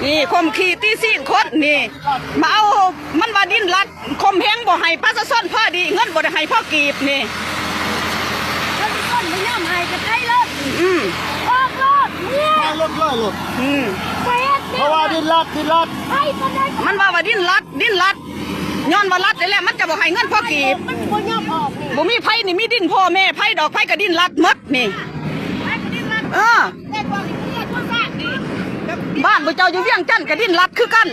ນີ້ຂົ່ມຂູ່ຕີຊີ້ນຄົນນີ້ ມາເອົາ ມັນວ່າດິນລັດ ຂົ່ມເຫງບໍ່ໃຫ້ປະຊາຊົນພໍດີ ເງິນບໍ່ໄດ້ໃຫ້ພໍກີບນີ້ ປະຊາຊົນບໍ່ຍອມໃຫ້ກໍໄປໂລດ ອືມ ອອກໂລດ ເມືອ ໄປໂລດ ໄປໂລດ ອືມ ໄປເຮັດ ເພາະວ່າດິນລັດ ດິນລັດ ໄປປານໃດ ມັນວ່າວ່າດິນລັດ ດິນລັດ ຍ້ອນວ່າລັດແລ້ວ ມັນຈະບໍ່ໃຫ້ເງິນພໍກີບ ມັນບໍ່ຍອມອອກນີ້ ບໍ່ມີໃຜນີ້ ມີດິນພໍ່ແມ່ໃຜດອກ ໃຜກໍດິນລັດໝົດນີ້ ເອີ ບ້ານພວກເຈົ້າຢູ່ວຽງຈັນກໍດິນລັດຄືກັນ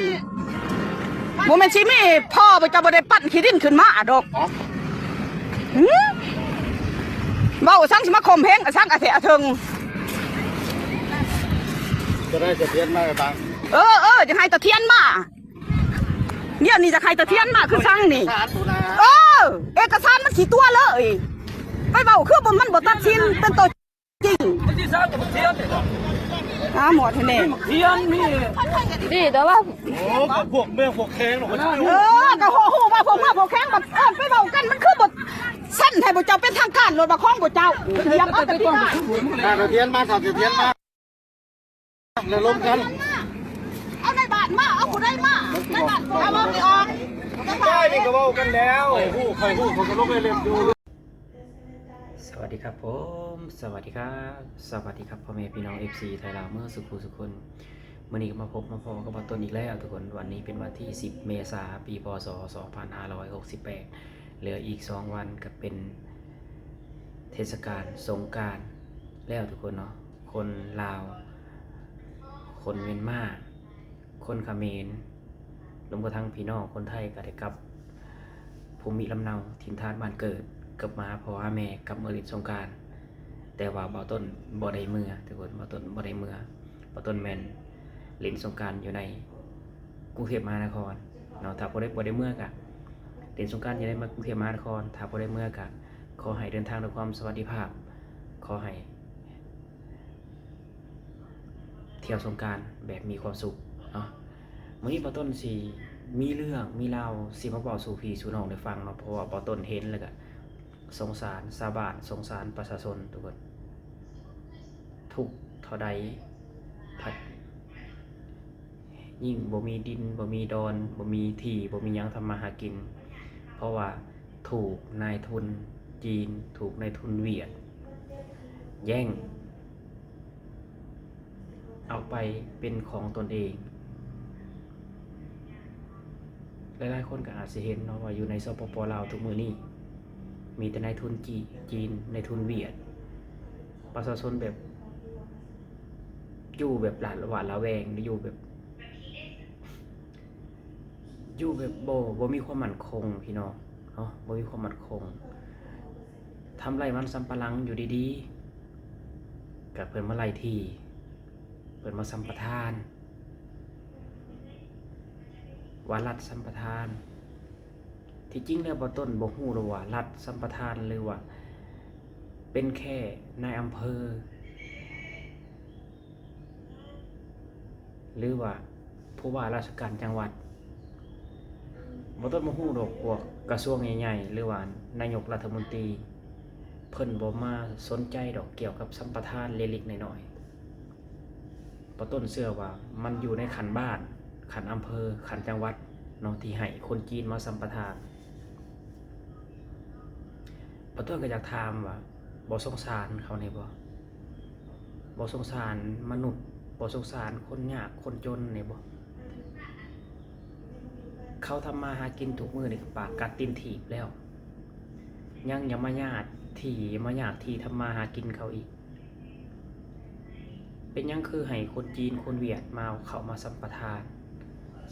ບໍ່ແມ່ນຊິມີພໍ່ພວກເຈົ້າບໍ່ໄດ້ປັ້ນຂີ້ດິນຂຶ້ນມາດອກ ຫື ເວົ້າສັງ ຊິມາຂົ່ມເຫງສັງ ອະແທ້ອະເຖິງ ຈະໄດ້ສະຖຽນມາບາງ ເອີ ເອີ ຈະໃຫ້ສະຖຽນມາ ດຽວນີ້ຈະໃຫ້ສະຖຽນມາຄືສັງນີ້ ເອີ ເອກະສານມັນຂີ້ຕົວະເລີຍ ໄປເວົ້າຄືບໍ່ ມັນບໍ່ຕັດສິນເປັນໂຕຈິງ ມັນຊິສ້າງກັບບັກທຽນນີ້ ຫາໝວດໃຫ້ແນ່ ບັກທຽນມີ ດີແຕ່ວ່າ ໂອ້ ກັບພວກເມືອງພວກແຂວງເນາະ ເອີ ກໍຮູ້ວ່າພວກເມືອງພວກແຂວງ ບັດເອີ້ນໄປເວົ້າກັນ ມັນຄືບໍ່ເຊັນໃຫ້ພວກເຈົ້າເປັນທາງການໂລດວ່າຂອງພວກເຈົ້າ ຢາກເອົາແຕ່ ມາສະຖຽນມາ ສະຖຽນມາ ແລ້ວລົມກັນ ເອົາໃນບ້ານມາ ເອົາຜູ້ໃດມາ ໃນບ້ານເອົາອອກ ໃຕ້ນີ້ກໍເວົ້າກັນແລ້ວ ໃຜຮູ້ ໃຜຮູ້ ເຂົາກໍລົງໄດ້ເລັບຢູ່ ສະຫວັດດີຄັບຜົມ ສະຫວັດດີຄັບ ສະຫວັດດີຄັບ ພໍ່ແມ່ພີ່ນ້ອງ ເອັຟຊີ ໄທລາວ ເໝິດສູ່ຜູ້ສູ່ຄົນ ມື້ນີ້ກໍມາພົບມາພໍ້ກັບບ່າວຕົ້ນອີກແລ້ວທຸກຄົນ ວັນນີ້ເປັນວັນທີສິບ ເມສາ ປີ ພ.ສ. ສອງພັນຫ້າຮ້ອຍຫົກສິບແປດ ເຫຼືອອີກສອງວັນກໍເປັນເທດສະການສົງການແລ້ວທຸກຄົນເນາະ ຄົນລາວ ຄົນມຽນມາ ຄົນຂະເໝນ ລວມກະທັ່ງພີ່ນ້ອງຄົນໄທກໍໄດ້ກັບພູມິລຳເນົາ ຖິ່ນຖານບ້ານເກີດ ກັບມາຫາພໍ່ຫາແມ່ ກັບມາຫຼິ້ນສົງການ ແຕ່ວ່າບ່າວຕົ້ນບໍ່ໄດ້ເມືອ ທຸກຄົນ ບ່າວຕົ້ນບໍ່ໄດ້ເມືອ ບ່າວຕົ້ນແມ່ນຫຼິ້ນສົງການຢູ່ໃນກຸງເທບມະຫານະຄອນເນາະ ຖ້າຜູ້ໃດບໍ່ໄດ້ເມືອກະຫຼິ້ນສົງການຢູ່ໃນກຸງເທບມະຫານະຄອນ ຖ້າຜູ້ໃດເມືອກະຂໍໃຫ້ເດີນທາງດ້ວຍຄວາມສະຫວັດດີພາບ ຂໍໃຫ້ ທ່ຽວສົງການແບບມີຄວາມສຸກເນາະ ມື້ນີ້ບ່າວຕົ້ນຊິມີເລື່ອງມີລາວຊິມາເວົ້າສູ່ພີ່ສູ່ນ້ອງໄດ້ຟັງເນາະ ເພາະວ່າບ່າວຕົ້ນເຫັນແລ້ວກະສົງສານຊາວບ້ານ ສົງສານປະຊາຊົນທຸກຄົນ ທຸກເທົ່າໃດພັດຍິ່ງບໍ່ມີດິນ ບໍ່ມີດອນ ບໍ່ມີທີ່ ບໍ່ມີຫຍັງທຳມາຫາກິນ ເພາະວ່າ ຖືກນາຍທຶນຈີນ ຖືກນາຍທຶນຫວຽດແຍ່ງເອົາໄປເປັນຂອງຕົນເອງ. ຫຼາຍໆຄົນກໍອາດຊິເຫັນເນາະວ່າຢູ່ໃນ ສປປ ລາວ ທຸກມື້ນີ້ ມີແຕ່ນາຍທຶນຈີ ຈີນ ນາຍທຶນຫວຽດ ປະຊາຊົນແບບ ຢູ່ແບບຫຼາດ ຫວາດລະແວງ ຢູ່ແບບ ຢູ່ແບບບໍ່ ບໍ່ມີຄວາມໝັ້ນຄົງພີ່ນ້ອງເນາະ ບໍ່ມີຄວາມໝັ້ນຄົງ ທຳໄຮ່ມັນສຳປະຫຼັງຢູ່ດີໆ ກະເພິ່ນມາໄລ່ທີ່ ເພິ່ນມາສຳປະທານ ວ່າລັດສຳປະທານ ທີ່ຈິງແລ້ວບ່າວຕົ້ນບໍ່ຮູ້ດອກວ່າລັດສຳປະທານ ຫຼືວ່າເປັນແຄ່ນາຍອຳເພີ ຫຼືວ່າຜູ້ວ່າລາຊະການຈັງຫວັດ ບ່າວຕົ້ນບໍ່ຮູ້ດອກ ພວກກະຊວງໃຫຍ່ໆ ຫຼືວ່ານາຍົກລັດຖະມົນຕີ ເພິ່ນບໍ່ມາສົນໃຈດອກກ່ຽວກັບສຳປະທານເລັກໆນ້ອຍໆ. ບ່າວຕົ້ນເຊື່ອວ່າມັນຢູ່ໃນຂັ້ນບ້ານ, ຂັ້ນອຳເພີ, ຂັ້ນຈັງຫວັດເນາະ ທີ່ໃຫ້ຄົນຈີນມາສຳປະທານ. ບ່າວຕົ້ນກໍຢາກຖາມວ່າ ບໍ່ສົງສານເຂົາແດ່ບໍ່? ບໍ່ສົງສານມະນຸດ, ບໍ່ສົງສານຄົນຍາກຄົນຈົນແດ່ບໍ່? ເຂົາທຳມາຫາກິນທຸກມື້ນີ້ກໍປາກກັດຕີນຖີບແລ້ວ ຍັງຢາກມາຍາດທີ່ ມາຍາກທີ່ທຳມາຫາກິນເຂົາອີກ. ເປັນຫຍັງຄືໃຫ້ຄົນຈີນຄົນຫວຽດມາ ເຂົ້າມາສຳປະທານ?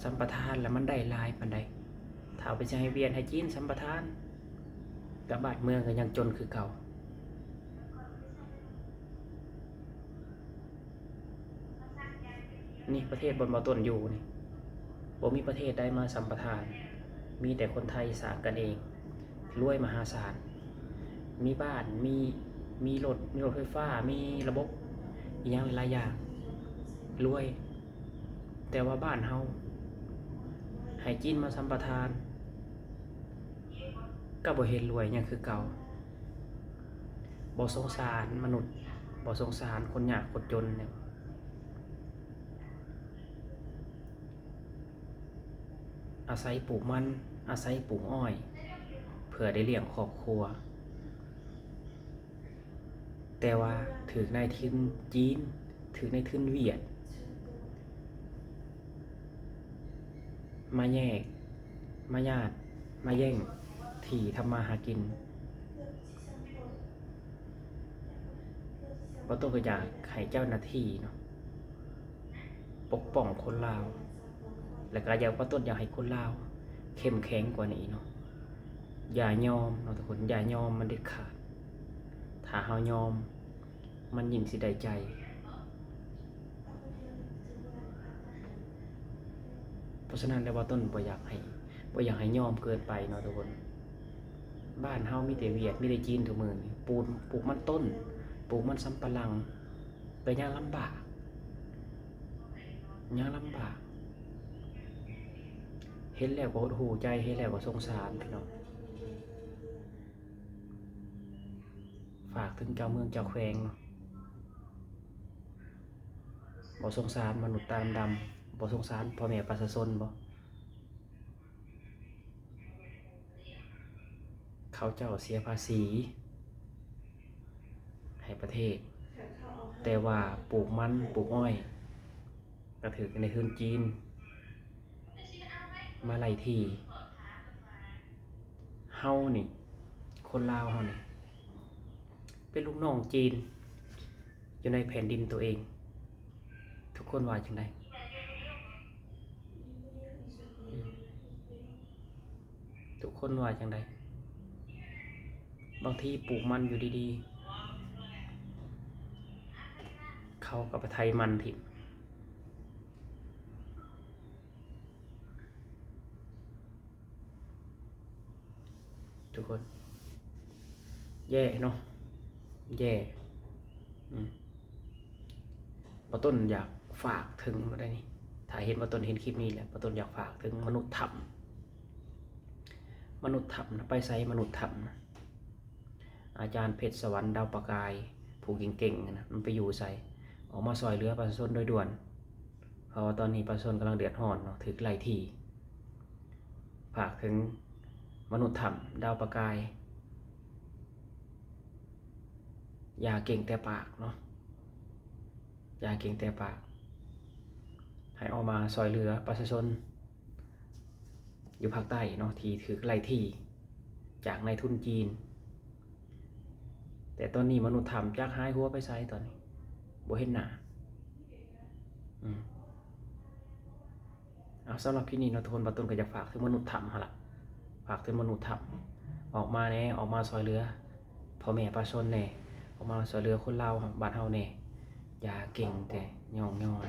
ສຳປະທານແລ້ວມັນໄດ້ຫຼາຍປານໃດ? ຖ້າເອົາໄປໃຫ້ຫວຽດໃຫ້ຈີນສຳປະທານ ກະບ້ານເມືອງກໍຍັງຈົນຄືເກົ່າ. ນີ້ປະເທດບ່ອນບ່າວຕົ້ນຢູ່ນີ້ ບໍ່ມີປະເທດໃດມາສຳປະທານ ມີແຕ່ຄົນໄທສ້າງກັນເອງ ລວຍມະຫາສານ ມີບ້ານ ມີ ມີລົດ ມີລົດໄຟຟ້າ ມີລະບົບອີ່ຫຍັງຫຼາຍໆຢ່າງ ລວຍ. ແຕ່ວ່າບ້ານເຮົາໃຫ້ຈີນມາສຳປະທານ ກໍບໍ່ເຫັນລວຍຫຍັງຄືເກົ່າ. ບໍ່ສົງສານມະນຸດ, ບໍ່ສົງສານຄົນຍາກຄົນຈົນແດ່. ອາໄສປູກມັນ, ອາໄສປູກອ້ອຍ ເພື່ອໄດ້ລ້ຽງຄອບຄົວ, ແຕ່ວ່າຖືກນາຍທຶນຈີນ, ຖືກນາຍທຶນຫວຽດ ມາແຍກ, ມາຍາດ, ມາແຍ່ງທີ່ທຳມາຫາກິນ. ບ່າວຕົ້ນກໍຢາກໃຫ້ເຈົ້າໜ້າທີ່ເນາະ ປົກປ້ອງຄົນລາວ ແລ້ວກໍຢາກ ບ່າວຕົ້ນຢາກໃຫ້ຄົນລາວເຂັ້ມແຂງກວ່ານີ້ເນາະ. ຢ່າຍອມເນາະທຸກຄົນ, ຢ່າຍອມມັນເດັດຂາດ. ຖ້າເຮົາຍອມ ມັນຍິ່ງຊິໄດ້ໃຈ. ເພາະສະນັ້ນແລ້ວ ບ່າວຕົ້ນບໍ່ຢາກໃຫ້, ບໍ່ຢາກໃຫ້ຍອມເກີນໄປເນາະທຸກຄົນ. ບ້ານເຮົາມີແຕ່ຫວຽດ, ມີແຕ່ຈີນທຸກມື້ນີ້. ປູກ, ປູກມັນຕົ້ນ, ປູກມັນສຳປະຫຼັງ ກໍຍັງລຳບາກ, ຍັງລຳບາກ. ເຫັນແລ້ວກໍຫົດຫູ່ໃຈ, ເຫັນແລ້ວກໍສົງສານພີ່ນ້ອງ. ຝາກເຖິງເຈົ້າເມືອງເຈົ້າແຂວງເນາະ, ບໍ່ສົງສານມະນຸດຕາດຳໆ, ບໍ່ສົງສານພໍ່ແມ່ປະຊາຊົນບໍ? ເຂົາເຈົ້າເສຍພາສີໃຫ້ປະເທດ, ແຕ່ວ່າປູກມັນ, ປູກອ້ອຍ ກໍຖືກໃນທຶນຈີນມາໄລ່ທີ່. ເຮົານີ້, ຄົນລາວເຮົານີ້ ເປັນລູກນ້ອງຈີນຢູ່ໃນແຜ່ນດິນຕົວເອງ. ທຸກຄົນວ່າຈັ່ງໃດ? ທຸກຄົນວ່າຈັ່ງໃດ? ບາງທີປູກມັນຢູ່ດີໆ ເຂົາກໍໄປໄຖມັນຖິ້ມ. ທຸກຄົນ ແຍ່ເນາະ, ແຍ່. ອືມ ບ່າວຕົ້ນຢາກຝາກເຖິງໄດ໋ນີ້, ຖ້າເຫັນ ບ່າວຕົ້ນເຫັນຄລິບນີ້ແລ້ວ ບ່າວຕົ້ນຢາກຝາກເຖິງມະນຸດຖ້ຳ. ມະນຸດຖ້ຳນະ, ໄປໃສມະນຸດຖ້ຳນະ? ອາຈານເພັດສະຫວັນ ດາວປະກາຍ ຜູ້ເກັ່ງໆ ຫັ້ນນະ ມັນໄປຢູ່ໃສ? ອອກມາຊ່ອຍເຫຼືອປະຊາຊົນໂດຍດ່ວນ, ເພາະວ່າຕອນນີ້ປະຊາຊົນກຳລັງເດືອດຮ້ອນເນາະ, ຖືກໄລ່ທີ່. ຝາກເຖິງມະນຸດຖ້ຳ ດາວປະກາຍ, ຢ່າເກັ່ງແຕ່ປາກເນາະ, ຢ່າເກັ່ງແຕ່ປາກ, ໃຫ້ອອກມາຊ່ອຍເຫຼືອປະຊາຊົນ ຢູ່ພາກໃຕ້ເນາະ ທີ່ຖືກໄລ່ທີ່ຈາກນາຍທຶນຈີນ. ແຕ່ຕອນນີ້ມະນຸດຖ້ຳຈັກຫາຍຫົວໄປໃສ, ຕອນນີ້ບໍ່ເຫັນໜ້າ. ອືມ ເອົາ ສຳລັບຄລິບນີ້ເນາະທຸກຄົນ, ບ່າວຕົ້ນກໍຢາກຝາກເຖິງມະນຸດຖ້ຳຫັ້ນລະ, ຝາກເຖິງມະນຸດຖ້ຳ ອອກມາແດ່, ອອກມາຊ່ອຍເຫຼືອພໍ່ແມ່ປະຊາຊົນແດ່, ອອກມາຊ່ອຍເຫຼືອຄົນລາວບ້ານເຮົາແດ່. ຢ່າເກັ່ງແຕ່ຍ້ອງຍໍເນາະ.